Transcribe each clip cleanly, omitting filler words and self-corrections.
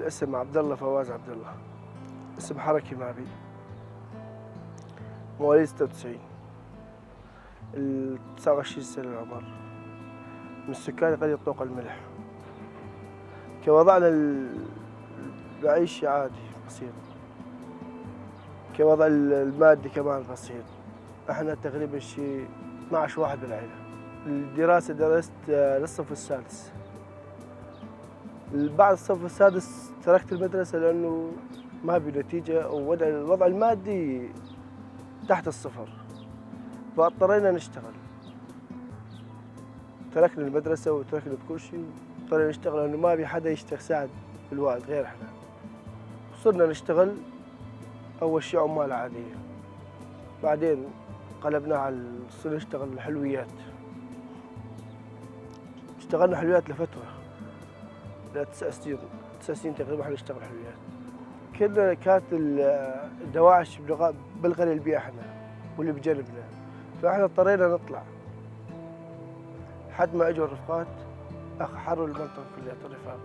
الاسم عبد الله فواز عبد الله، اسم حركي مابي، مواليد 96، 29 سنة العمر، من سكان قرية طوق الملح. كوضعنا المعيشي عادي بسيط، كوضع المادي كمان بسيط. احنا تقريبا شي 12 واحد بالعيلة. الدراسة درست للصف السادس. بعد الصف السادس تركت المدرسة لأنه ما بي نتيجة ووضع الوضع المادي تحت الصفر، فاضطرينا نشتغل. تركنا المدرسة وتركنا بكل شيء، اضطرينا نشتغل لأنه ما بي حدا يشتغل ساعد بالوالد غير احنا. صرنا نشتغل أول شيء عمال عادية، بعدين قلبنا على صرنا نشتغل حلويات. اشتغلنا حلويات لفترة ل9 سنين، 9 سنين تقريبا احنا نشتغل حلويات. كنا كانت الدواعش بالقرية اللي احنا واللي بجنبنا، فاحنا اضطرينا نطلع لحد ما اجوا الرفقات حرروا المنطقة كلها. الرفاق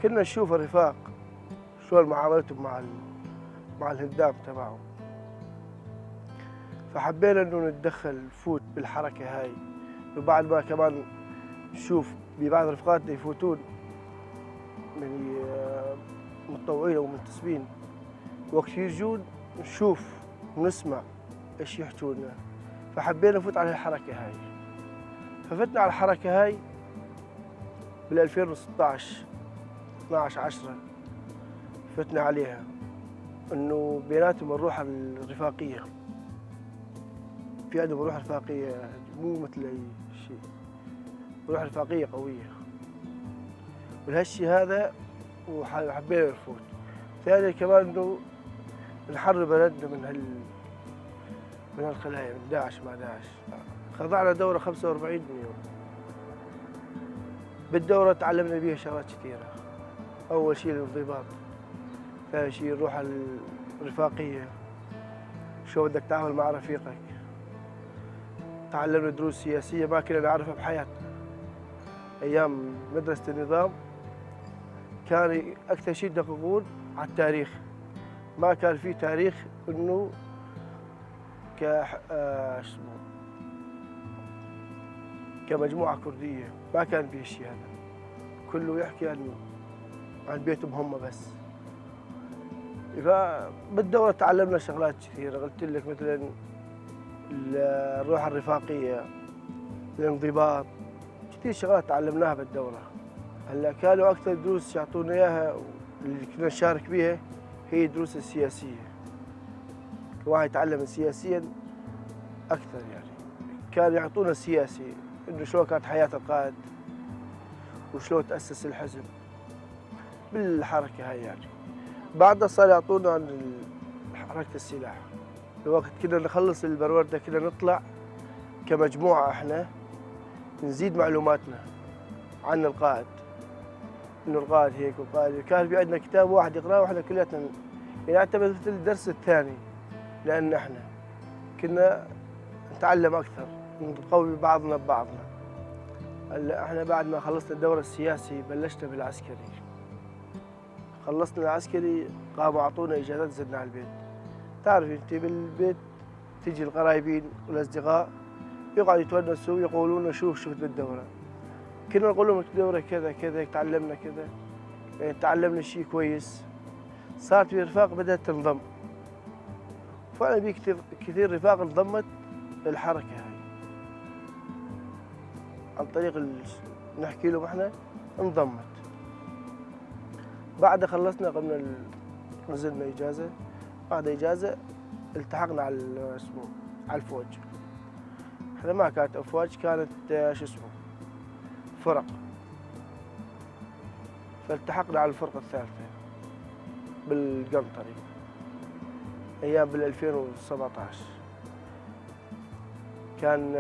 كنا نشوف الرفاق شلون معاملتهم مع الهدام تبعهم، فحبينا انه نتدخل نفوت بالحركة هاي. وبعد ما كمان نشوف ببعض رفقاتنا يفوتون من متطوعين او منتسبين، وقت يجون نشوف ونسمع ايش يحكوا لنا، فحبينا نفوت على الحركة هاي. ففتنا على الحركة هاي بال 2016 12 10، فتنا عليها انه بيناتهم الروح الرفاقية، في عندهم روح رفاقية مو مثل اي شيء، روح رفاقية قوية، والهالشي هذا وحبينا نفوت. ثانيا كمان انه نحرر بلدنا من هالخلايا، من داعش. مع داعش خضعنا دورة 45 يوم. بالدورة تعلمنا بيها شغلات كثيرة، أول شيء الانضباط، ثاني شيء الروح الرفاقية، شو بدك تعمل مع رفيقك. تعلمنا دروس سياسية ما كنا نعرفها بحياتنا. أيام مدرسة النظام كان أكثر شيء يدققون على التاريخ، ما كان في تاريخ إنه ك شو اسمه كمجموعة كردية، ما كان في الشيء هذا، كله يحكي عن بيتهم هم بس. فبالدورة تعلمنا شغلات كثيرة، قلت لك مثلا الروح الرفاقية، الانضباط، كثير شغلات تعلمناها بالدورة. هلا كانوا أكثر دروس يعطونا إياها اللي كنا نشارك بيها هي الدروس السياسية، الواحد يتعلم سياسيا أكثر. يعني كان يعطونا سياسي إنه شلون كانت حياة القائد وشلون تأسس الحزب بالحركة هاي. يعني بعدها صار يعطونا عن حركة السلاح. الوقت كنا نخلص البرورده كنا نطلع كمجموعة احنا نزيد معلوماتنا عن القائد، انه القائد هيك والقائد. كان في عندنا كتاب واحد يقراه واحنا كلياتنا، يعني يعتبر مثل الدرس الثاني، لان احنا كنا نتعلم اكثر، نقوي بعضنا ببعضنا. هلا احنا بعد ما خلصنا الدورة السياسي بلشنا بالعسكري. خلصنا العسكري قاموا اعطونا اجازات، نزلنا على البيت. تعرف انت بالبيت تيجي القرايبين والاصدقاء يقعدوا يتونسوا ويقولون شوف شفت بالدوره. كنا نقول لهم الدوره كذا كذا، تعلمنا كذا، يعني تعلمنا شيء كويس. صارت في رفاق بدأت تنضم، فعلا في كثير كثير رفاق انضمت للحركة هاي عن طريق نحكي لهم احنا، انضمت. بعد خلصنا قمنا نزلنا إجازة، بعد إجازة التحقنا على اسمه على الفوج. احنا ما كانت أفواج، كانت شو اسمه فرق، فالتحقنا على الفرقة الثالثة بالقنطري أيام بال 2017. كان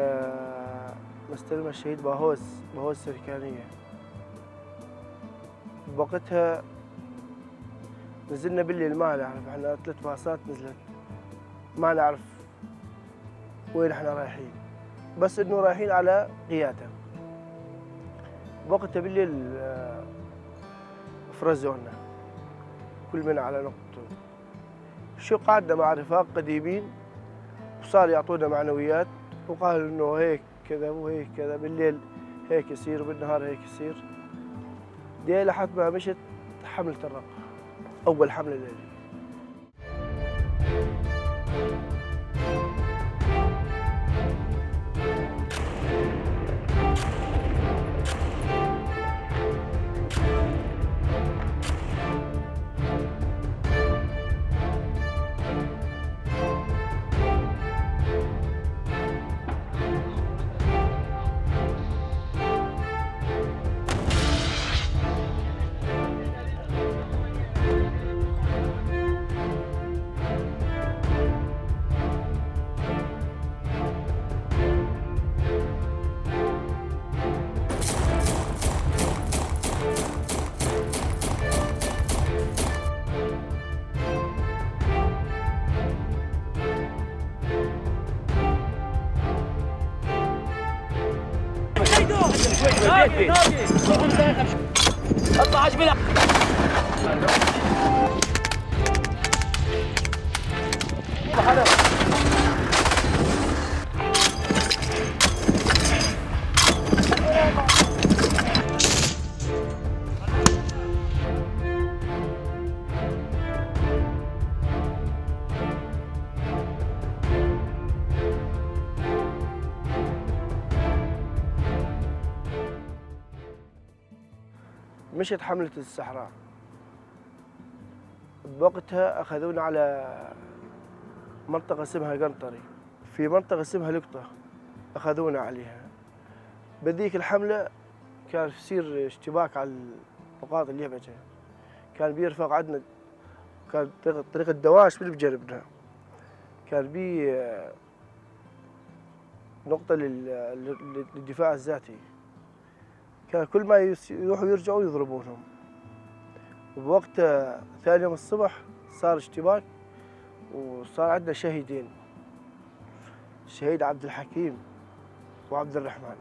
مستلم الشهيد باهوز، باهوز سركانية. بوقتها نزلنا بالليل، ما نعرف احنا، ثلاث باصات نزلت، ما نعرف وين احنا رايحين، بس انه رايحين على قيادة. وقتها بالليل فرزونا. كل من على نقطته. شو قعدنا مع رفاق قديمين وصار يعطونا معنويات وقالوا إنه هيك كذا وهيك كذا، بالليل هيك يصير وبالنهار هيك يصير. دي لحد ما مشت حملة الرقة، أول حملة لي. مشت حملة الصحراء. بوقتها أخذونا على منطقة اسمها قنطري، في منطقة اسمها لقطة أخذونا عليها. بذيك الحملة كان يصير اشتباك على النقاط اللي بجا، كان بيرفق عندنا، كان طريق الدواش من بجانبنا، كان بي نقطة للدفاع الذاتي، كان كل ما يروحوا يرجعوا يضربونهم. وبوقت ثاني يوم الصبح صار اشتباك وصار عندنا شهيدين، الشهيد عبد الحكيم وعبد الرحمن،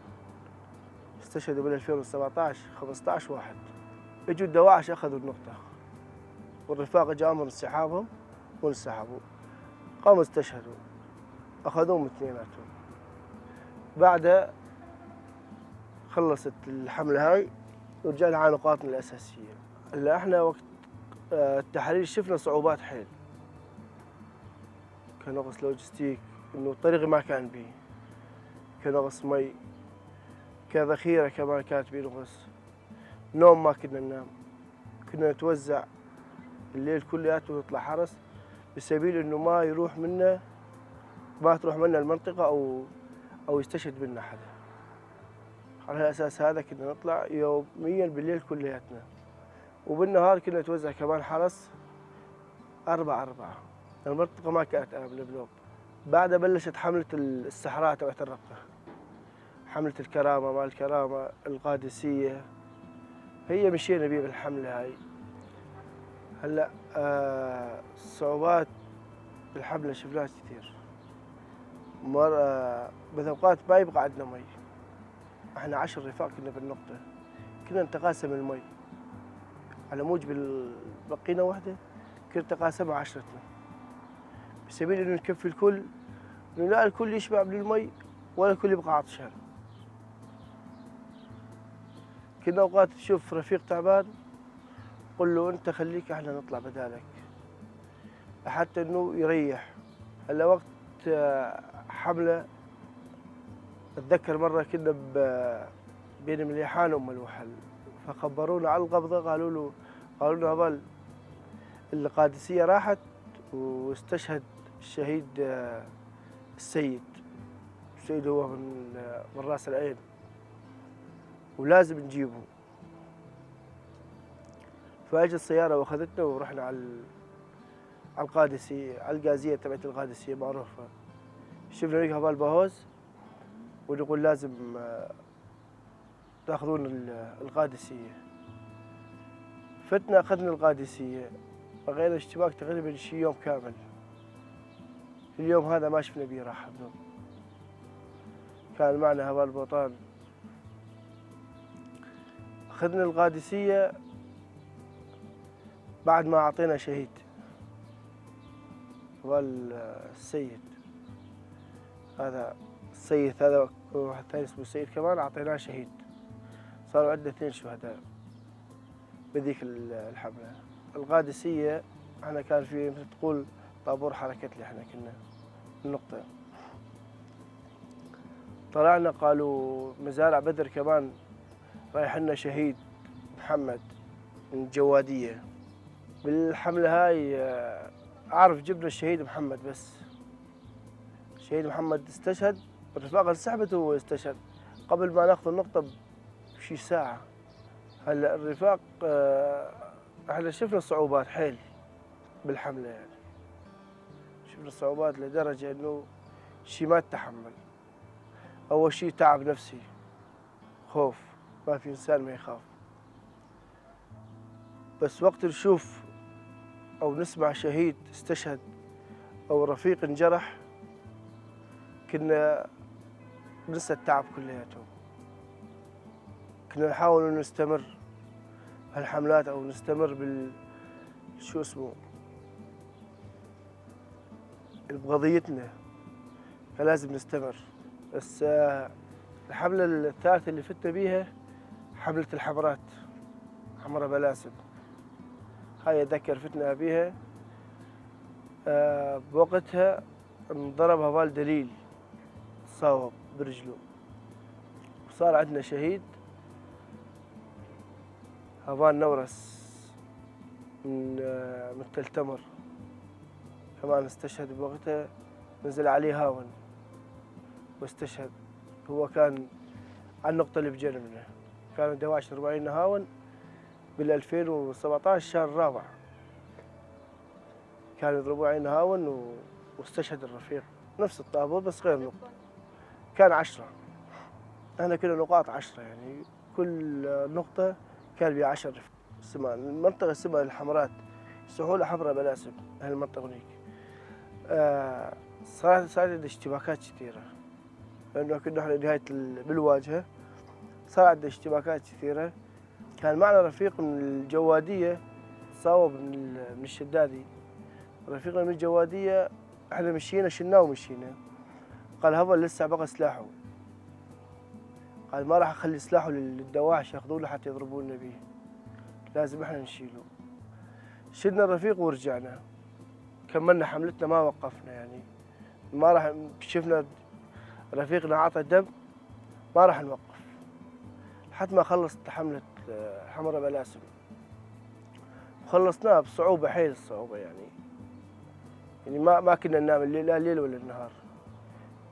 استشهدوا بال 2017 15 واحد. اجوا الدواعش اخذوا النقطة، والرفاق اجى امر انسحابهم وانسحبوا، قاموا استشهدوا، اخذوهم اثنيناتهم. بعدها خلصت الحملة هاي ورجعنا على نقاطنا الأساسية. هلا احنا وقت التحرير شفنا صعوبات حيل، كان نقص لوجستيك، انه الطريق ما كان بيه، كان نقص مي، كذخيرة كمان كانت بيه نقص، نوم ما كنا ننام، كنا نتوزع الليل كلياته ونطلع حرس بسبيل انه ما يروح منا، ما تروح منا المنطقة او يستشهد منا حدا. على الأساس هذا كنا نطلع يوميا بالليل كلياتنا، وبالنهار كنا نتوزع كمان حرس 4-4. المنطقة ما كانت آمنة بنوب. بعدها بلشت حملة الصحراء تبعت الرقة، حملة الكرامة مع الكرامة القادسية، هي مشينا بيه بالحملة هاي. هلا صعوبات بالحملة شفناها كثير. مرة بأوقات ما يبقى عندنا مي، احنا 10 رفاق كنا بالنقطة، كنا نتقاسم المي على موجب بقينا وحدة، كنا نتقاسمها 10تنا بسبيل انه نكفي الكل، انه لا الكل يشبع من المي ولا الكل يبقى عطشان. كنا اوقات تشوف رفيق تعبان قل له انت خليك احنا نطلع بدالك حتى انه يريح. هلا وقت حملة اتذكر مرة كنا بين مليحان وام الوحل، فخبرونا على القبضة، قالوا له هبل القادسية راحت واستشهد الشهيد السيد، السيد هو من راس العين ولازم نجيبه. فاجت السيارة واخذتنا ورحنا على القادسية، على القازية تبعت القادسية معروفة. شفنا هناك هبال باهوز ونقول لازم تاخذون القادسية. فتنا اخذنا القادسية، بغينا اشتباك تقريبا شي يوم كامل. اليوم هذا ما شفنا بيه راحة بنوم. كان معنا هبال بوطان. اخذنا القادسية، بعد ما أعطينا شهيد هو السيد، هذا السيد، هذا واحد ثاني اسمه السيد كمان أعطيناه شهيد. صاروا عندنا 2 شهداء بذيك الحملة. القادسية احنا كان في مثل تقول طابور حركتلي، احنا كنا النقطة. طلعنا قالوا مزارع بدر كمان رايح لنا شهيد محمد من الجوادية. بالحملة هاي أعرف جبنا الشهيد محمد، بس الشهيد محمد استشهد، الرفاقة انسحبت وهو استشهد قبل ما ناخذ النقطة بشي ساعة. هلا الرفاق احنا شفنا صعوبات حيل بالحملة، شفنا صعوبات لدرجة انه شي ما تتحمل. أول شي تعب نفسي، خوف، ما في إنسان ما يخاف. بس وقت نشوف أو نسمع شهيد استشهد أو رفيق انجرح كنا ننسى التعب كلياته. كنا نحاول إنه نستمر هالحملات أو نستمر بال شو اسمه بقضيتنا، فلازم نستمر. بس الحملة الثالثة اللي فتنا بيها حملة الحمرات، حمرة بلاسم، هاي أتذكر فتنا بيها. بوقتها انضرب هفال دليل، صاوب برجله، وصار عندنا شهيد هفال نورس من تل تمر، كمان استشهد بوقتها، نزل عليه هاون واستشهد. هو كان على النقطة اللي بجنبنا، كانوا دواعش 40 هاون بالألفين وسبعتاش شهر الرابع، كانوا يضربوا عين هاون واستشهد الرفيق. نفس الطابور بس غير نقطة، كان 10، احنا كنا نقاط 10، كل نقطة كان بها 10 رفيق. اسمها المنطقة اسمها الحمرات، سهولة حمراء بلاسم هالمنطقة هنيك. صارت اشتباكات كثيرة، لأنه كنا احنا نهاية بالواجهة، صار عندنا اشتباكات كثيرة. كان معنا رفيق من الجوادية صاوب من الشدادي، رفيقنا من الجوادية احنا مشينا شلناه ومشينا. قال هذا لسه بقى سلاحه، قال ما راح اخلي سلاحه للدواعش ياخذوه حتى يضربونا به، لازم احنا نشيله. شلنا الرفيق ورجعنا، كملنا حملتنا، ما وقفنا، ما راح شفنا رفيقنا عطى دم ما راح نوقف لحد ما خلصت حملة حمراء بلاسم. وخلصناها بصعوبة، حيل الصعوبة، يعني ما كنا ننام الليل، لا الليل ولا النهار.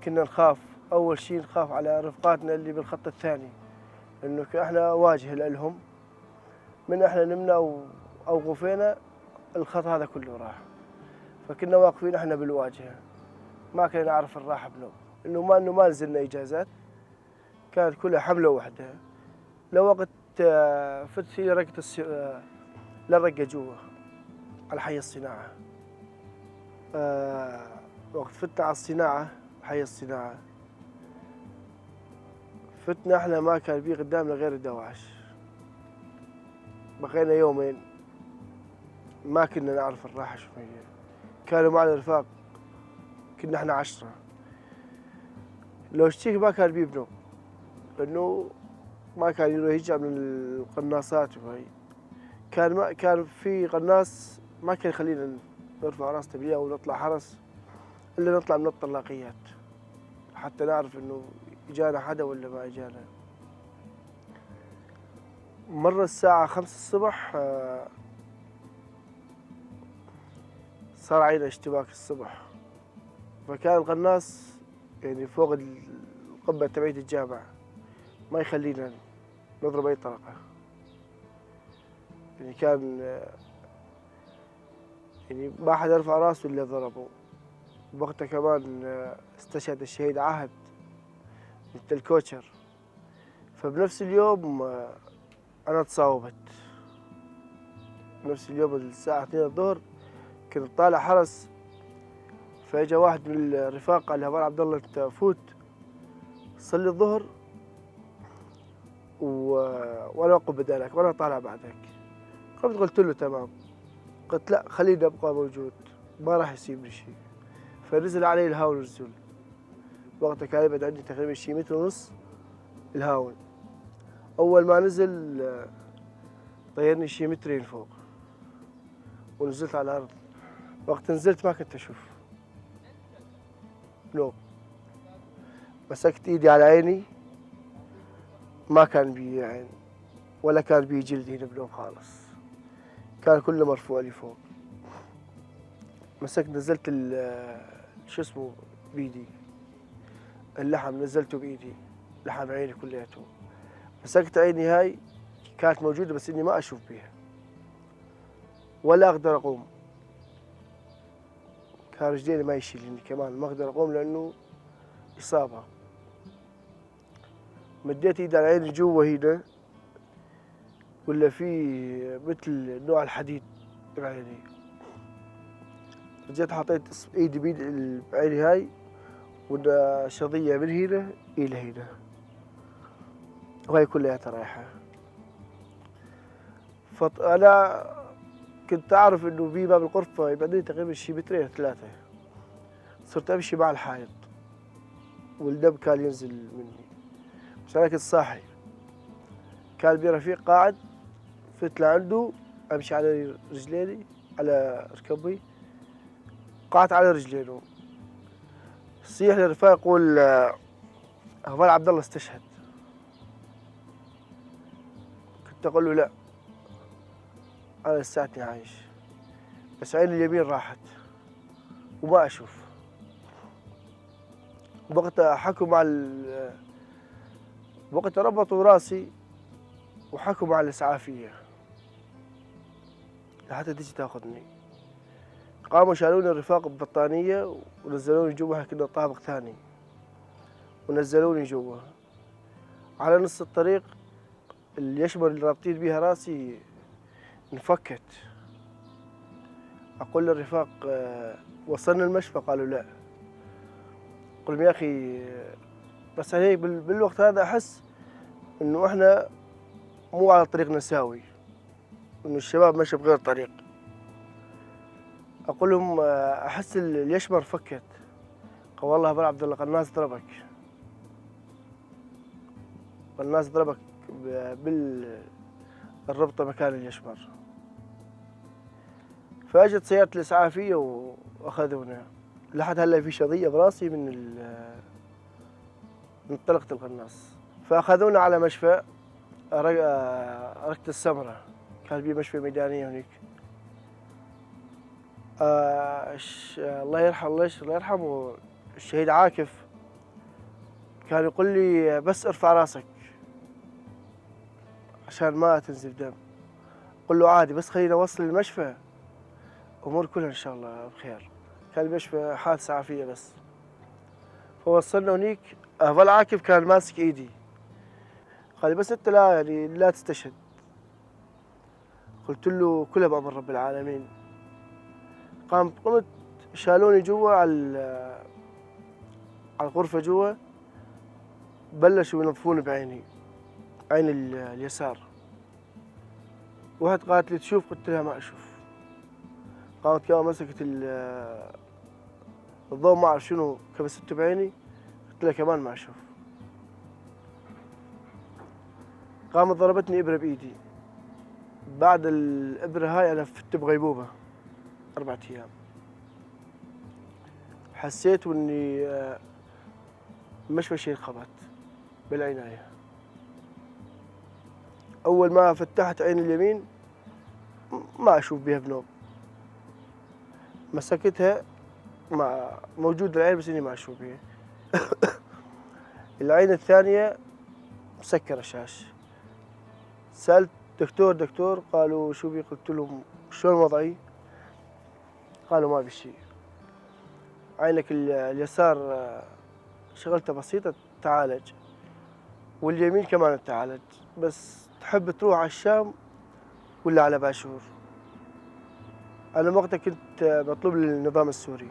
كنا نخاف، أول شيء نخاف على رفقاتنا اللي بالخط الثاني، إنه إحنا واجهة لهم، من إحنا نمنا أو غفينا الخط هذا كله راح. فكنا واقفين إحنا بالواجهة، ما كنا نعرف الراحة بنوم، إنه ما نزلنا إجازات، كانت كلها حملة واحدة. لو وقت فت في رقة للرقة جوا على حي الصناعة. وقت فتنا على الصناعة، حي الصناعة، فتنا احنا ما كان في قدامنا غير الدواعش. بقينا يومين ما كنا نعرف الراحة شو هي. كانوا معنا رفاق، كنا احنا 10. لو اشتيك ما كان بيبنوا، لأنه ما كان يروح يرجع من القناصات وهي. كان في قناص ما كان يخلينا نرفع راسنا بيه أو نطلع حرس، إلا نطلع من الطلاقيات حتى نعرف إنه إجانا حدا ولا ما إجانا. مرة الساعة 5 الصبح صار علينا اشتباك الصبح، فكان القناص فوق القبة تبعية الجامع، ما يخلينا نضرب أي طلقة. كان ما حدا رفع راسه إلا ضربه. وقتها كمان استشهد الشهيد عهد مثل الكوتشر. فبنفس اليوم أنا تصاوبت. بنفس اليوم الساعة 2 الظهر كنت طالع حرس، فإجا واحد من الرفاق قال لي هبار عبد الله أنت فوت صلي الظهر وأنا أوقف بدالك وأنا طالع بعدك. قمت قلت له تمام. قلت لا خليني ابقى موجود، ما راح يصيبني شيء. فنزل علي الهاون نزول، وقتها كان يبعد عندي تقريبا شي متر ونص الهاون. اول ما نزل طيرني شي مترين فوق ونزلت على الارض. وقت نزلت ما كنت اشوف نوب، مسكت ايدي على عيني، ما كان بي عين ولا كان بي جلد هنا بنوب خالص، كان كله مرفوع لي فوق. مسكت نزلت شو اسمه بيدي، اللحم نزلته بايدي، لحم عيني كلياته. مسكت عيني هاي كانت موجودة بس اني ما اشوف بيها ولا اقدر اقوم، كان رجليني ما يشيلني كمان، ما اقدر اقوم لانه اصابة. مديت ايدي على عيني جوا هنا، ولا في مثل نوع الحديد بعيني. رجعت حطيت ايدي بيد بعيني هاي، ولا شظية من هنا الى هنا، وهي كلها رايحة. فأنا كنت أعرف إنه في باب الغرفة يبعدني تقريبا شي مترين 3، صرت أمشي مع الحائط والدم كان ينزل مني، بس أنا كنت صاحي. كان بي رفيق قاعد، فت لعنده أمشي على رجليني على ركبي، قعدت على رجلينه. صيح للرفاق يقول هفال عبد الله استشهد. كنت أقول له لا، أنا لساتني عايش، بس عيني اليمين راحت وما أشوف. وقتها حكوا مع وقتها ربطوا راسي وحكوا مع الإسعافية لحتى تيجي تاخذني. قاموا شالوني الرفاق ببطانية ونزلوني جوا، كنا طابق ثاني، ونزلوني جوا. على نص الطريق اليشمر اللي رابطين بيها راسي انفكت. أقول للرفاق وصلنا المشفى؟ قالوا لا. قلت يا أخي بس أنا بالوقت هذا أحس إنه إحنا مو على طريق نساوي، إنه الشباب مشى بغير طريق. أقول لهم أحس اليشمر فكت. قال والله أبو عبد الله قناص ضربك، قناص ضربك بالربطة مكان اليشمر. فاجت سيارة الإسعافية وأخذونا. لحد هلا في شظية براسي من طلقة القناص. فأخذونا على مشفى ركة السمرة، كان في مشفى ميدانية هناك. الله يرحمه، ليش الله يرحمه الشهيد عاكف، كان يقول لي بس ارفع راسك عشان ما تنزل دم. قل له عادي بس خلينا اوصل المشفى، امور كلها ان شاء الله بخير. كان المشفى حادثة عافية بس. فوصلنا هنيك، هفال عاكف كان ماسك ايدي، قال لي بس انت لا يعني لا تستشهد. قلت له كلها بامر رب العالمين. قمت شالوني جوا على الغرفة جوا، بلشوا ينظفوني بعيني، عين اليسار. واحد قالت لي تشوف؟ قلت لها ما اشوف. قامت كمان مسكت الضوء ما اعرف شنو كبسته بعيني، قلت لها كمان ما اشوف. قامت ضربتني ابره بايدي. بعد الابره هاي انا فت بغيبوبه 4 ايام. حسيت اني مشفى شيء خبط بالعناية. اول ما فتحت عين اليمين ما اشوف بها بنوب، مسكتها ما موجود العين بس اني ما اشوف بها. العين الثانية مسكره شاش. سالت دكتور، دكتور قالوا شو بي؟ قلت لهم شلون وضعي؟ قالوا ما في شيء، عينك اليسار شغلتها بسيطة تعالج، واليمين كمان تعالج، بس تحب تروح على الشام ولا على باشور؟ أنا وقتها كنت مطلوب للنظام السوري.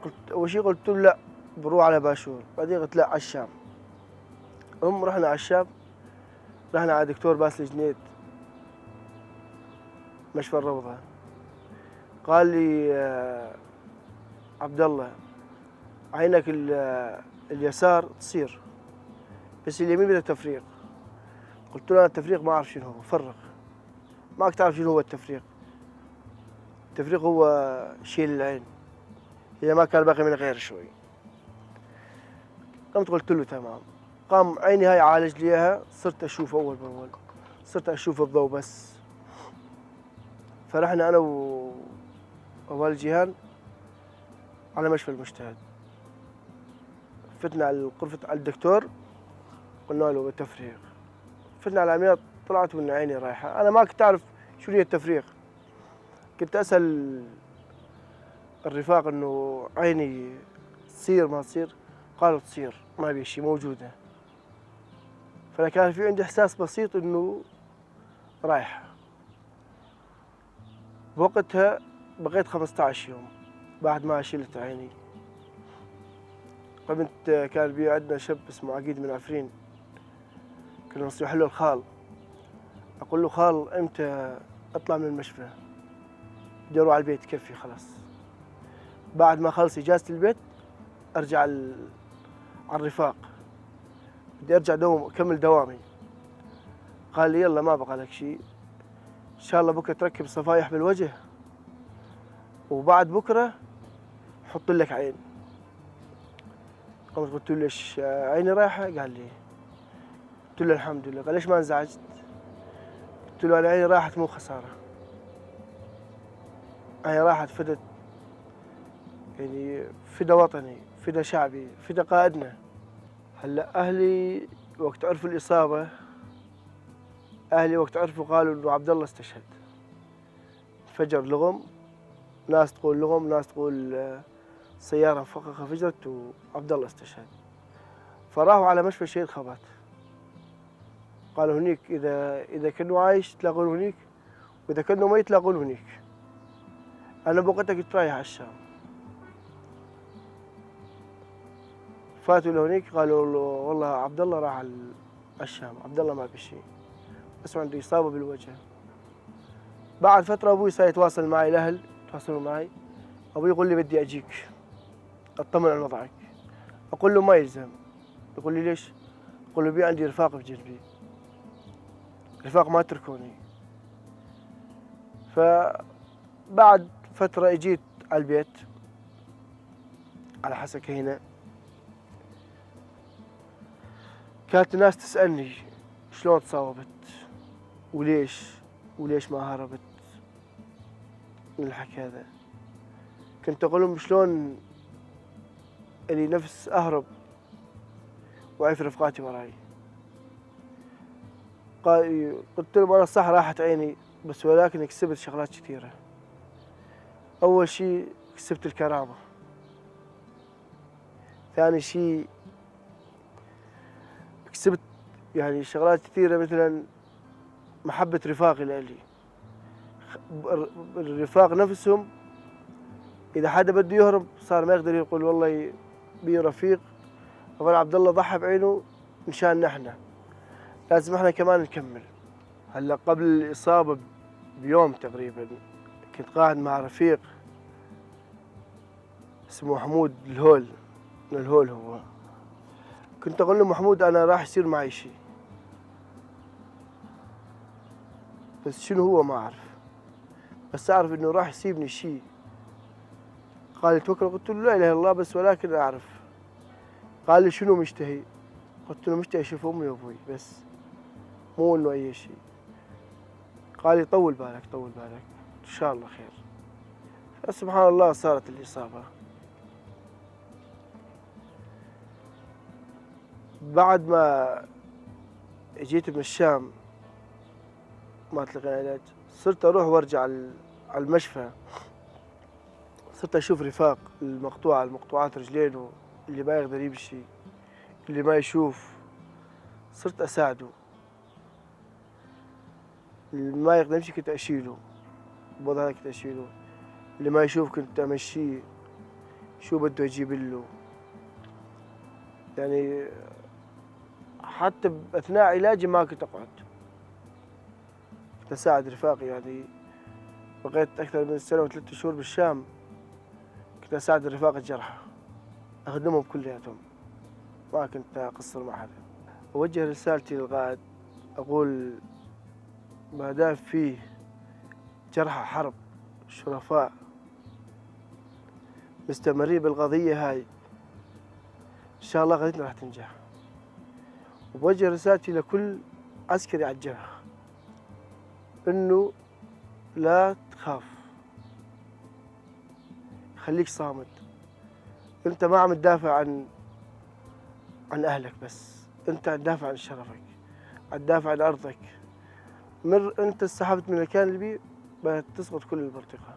قلت أول شيء قلت له لا بروح على باشور، بعدين قلت لا على الشام. هم رحنا على الشام، رحنا على دكتور باسل جنيد، مشفى الروضة. قال لي عبد الله عينك اليسار تصير، بس اليمين بدها تفريق. قلت له أنا التفريق ما أعرف شنو هو، فرق. ما تعرف شنو هو التفريق. التفريق هو شيل العين، إذا ما كان باقي من غير شوي. قمت قلت له تمام. قام عيني هاي عالج لي إياها، صرت أشوف أول بأول، صرت أشوف الضوء بس. فرحنا أنا وأبو جيهان على مشفى المجتهد. فتنا على غرفة على الدكتور، قلنا له تفريغ. فتنا على العمليات، طلعت من عيني رايحة. أنا ما كنت أعرف شو هي التفريغ، كنت أسأل الرفاق إنه عيني تصير ما تصير، قالوا تصير، ما بي شيء، موجودة. فأنا كان في عندي إحساس بسيط إنه رايحة. بوقتها بقيت 15 يوم بعد ما شلت عيني. قمت كان بي عندنا شاب اسمه عقيد من عفرين، كنا نصيح له الخال. أقول له خال إمتى أطلع من المشفى؟ بدي أروح على البيت، كفي خلاص. بعد ما خلص إجازة البيت أرجع على الرفاق، بدي أرجع دوم أكمل دوامي. قال لي يلا ما بقى لك شيء، إن شاء الله بكرة تركب صفايح بالوجه، وبعد بكرة حط لك عين. قمت قلت له ليش عيني رايحة؟ قال لي، قلت له الحمد لله. قال ليش ما انزعجت؟ قلت له أنا عيني راحت مو خسارة، عيني راحت فدت، يعني فدا وطني، فدا شعبي، فدا قائدنا. هلا أهلي وقت عرفوا الإصابة، أهلي وقت عرفوا قالوا إنه عبد الله استشهد. فجر لغم، ناس تقول لغم، ناس تقول سيارة مفخخة فجرت وعبد الله استشهد. فراحوا على مشفى الشهيد خبات، قالوا هنيك إذا كانوا عايش تلاقون هنيك، وإذا كانوا ميت تلاقون هنيك. أنا بوقتها كنت رايح على الشام. فاتوا لهنيك قالوا له والله عبد الله راح على الشام، عبد الله ما بشي، بس عنده إصابة بالوجه. بعد فترة أبوي صار يتواصل معي، الأهل تواصلوا معي. أبوي يقول لي بدي أجيك أطمن على وضعك. أقول له ما يلزم. يقول لي ليش؟ أقول له بي عندي رفاق بجنبي، رفاق ما تركوني. فبعد فترة اجيت على البيت على حسكة هنا. كانت الناس تسألني شلون تصاوبت وليش، وليش ما هربت من الحكي هذا. كنت أقول لهم شلون اللي نفس أهرب وأعرف رفقاتي وراي. قلت لهم أنا صح راحت عيني، بس ولكن كسبت شغلات كثيرة. أول شيء كسبت الكرامة، ثاني شيء كسبت يعني شغلات كثيرة، مثلا محبة رفاقي لإلي. الرفاق نفسهم إذا حدا بده يهرب صار ما يقدر يقول والله بي رفيق أبو عبد الله ضحى بعينه مشان نحن، لازم احنا كمان نكمل. هلا قبل الإصابة بيوم تقريبا كنت قاعد مع رفيق اسمه محمود الهول، من الهول هو. كنت أقول له محمود أنا راح يصير معي شيء، بس شنو هو ما أعرف، بس أعرف إنه راح يصيبني شيء. قال لي توكل، قلت له لا إله إلا الله بس ولكن أعرف. قال لي شنو مشتهي؟ قلت له مشتهي أشوف أمي وأبوي بس، مو إنه أي شيء. قال لي طول بالك طول بالك إن شاء الله خير. فسبحان الله صارت الإصابة. بعد ما جيت من الشام ما تلقينا علاج، صرت أروح وأرجع على المشفى. صرت أشوف رفاق المقطوعة، المقطوعات رجلينه، اللي ما يقدر يمشي، اللي ما يشوف، صرت أساعده. اللي ما يقدر يمشي كنت أشيله، الوضع هذا كنت أشيله. اللي ما يشوف كنت أمشيه، شو بده أجيب له. يعني حتى أثناء علاجي ما كنت أقعد، كنت أساعد رفاقي. يعني بقيت أكثر من سنة و3 شهور بالشام، كنت أساعد الرفاق الجرحى، أخدمهم كلياتهم، ما كنت أقصر مع حدا. أوجه رسالتي للقائد، أقول ما دام فيه جرحى حرب شرفاء مستمرين بالقضية هاي، إن شاء الله قضيتنا راح تنجح. وبوجه رسالتي لكل عسكري على الجبهة إنه لا تخاف، خليك صامد. أنت ما عم تدافع عن أهلك بس، أنت عم تدافع عن شرفك، عم تدافع عن أرضك. مر أنت انسحبت من المكان اللي بيه، تسقط كل المنطقة.